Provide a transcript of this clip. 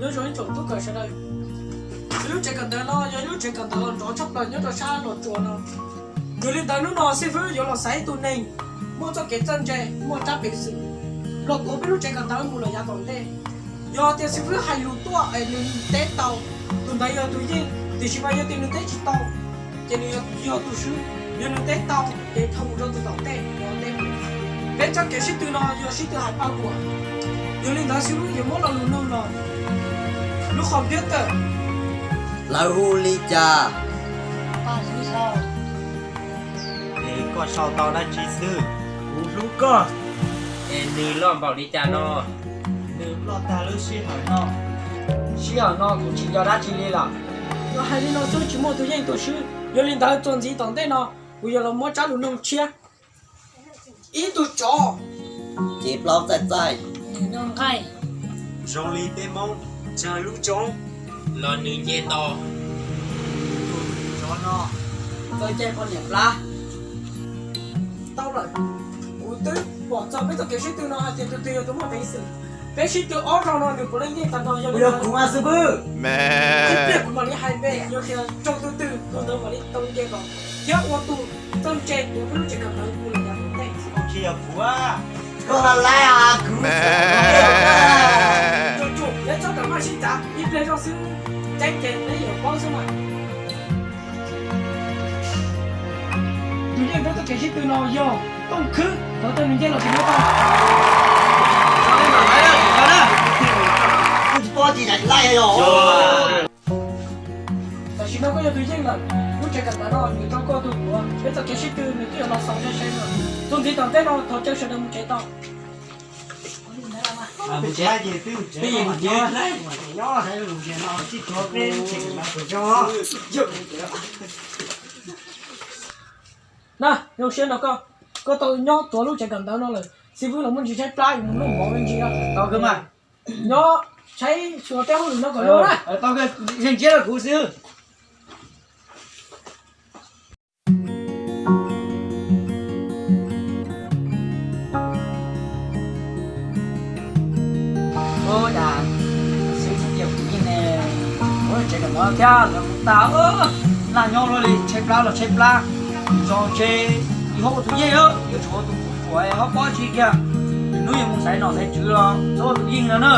Zoo ib tsoom tub kawm sawv daws, lub tsev kawm ntawv no yog ib lub tsev kawm ntawv uas nrov tshaj plaws nyob rau sab Los Tsuas no. Yog li ntawd hnub no xib fwb yuav los xaiv ib tug neeg muaj txoj kev txawj ntse, muaj tsab peev xwm los tuav peb lub tsev kawm ntawv mus lawm yav tom ntej. Yog tias xib fwb hais lus tuaj es nws teb tau, tus ntawd yog tus yeej, tiam sis mas yog tias nws teb tsis tau, ces nws yog tus swb. Yog nws teb tau ces dhau mus rau tus tom ntej, yog teb mus. Peb txoj kev sib tw no yog sib tw hais paj huam. Yog li ntawd xib fwb yuav muab lo lus nug los. Lub qhov npiab tawm, lawv hu li cas? Es koj sau tau dab tsi xwb? Kuv hlub koj. Es nws loj npaum li cas no? Nws ploj tag lub sij hawm no. Sij hawm no kuv tsis nco dab tsi li lawm. Yog hais li no xwb tsis muaj tus yeej tus swb. Yog li ntawd txuas ntxiv tom ntej no kuv yuav los muab tsab lus nug tshiab. Ib tug tsov, ces plaub txaij txaij, nws noj nqaij. Zoo li peb Hmoob tsawg lub tsoob los nws nce nto. Tus tsov no txawj caij poj niam plab. Tau lawm, kuv twb pom txog peb txoj kev sib tw no hais tias tus twg yog tus muaj peev xwm. Peb sib tw ob zaug no nws puav leej yeej tag nrho. Yog li ntawd kuv mas xwb pwb. Ib pliag kuv mam li hais npe, yog tias raug tus twg tus ntawd mam li tau nce los thiab ua tus txawj ntse tuav peb lub tsev kawm ntawv mus lawm yav tom ntej. Koj tsis yog kuv, koj laj laj kuv. Tsuas tsuas peb txhob kam maj sib cav, ib pliag zoj xwb, ceeb ces peb yuav paub xwb mas. Tus yeej peb txoj kev sib tw no yog Tooj Khwb, thov caw nws nce los tsis muaj tau. Kuj tsis paub tsis laj os. Tam sim no koj yog tus yeej lawm, lub tsev kawm ntawv no nws rau koj tus tuav, peb txoj kev sib tw nws twb yuav los xaus sai sai lawm. Txuas ntxiv tom ntej no thov caw sawv daws mus tsev tau. Na, zoo siab nrog koj, koj tau nyob tuav lub tsev kawm ntawv no lawm, xib fwb los muaj ntsis tshaib plab, yus mus noj mov me ntsis no. Tau kawg mas. Nyob tshaib xyuas tej hauj lwm no kom zoo na. Tau kawg, zeeg tsiab rau kuv xwb. Ua cas xwb tsis cia kuv yeej ne? Ua tsev kawm ntawv thiab lawv mus tas, laj nyob luaj li, tshaib plab los tshaib plab, zoo ntshe yus ho ua tus yeej, yuav tshuav tus kuv ruam ho pob tsis kiag. Nws hnub yuav mus xaiv nom xaiv tswv los txhob ua tus yeej no na.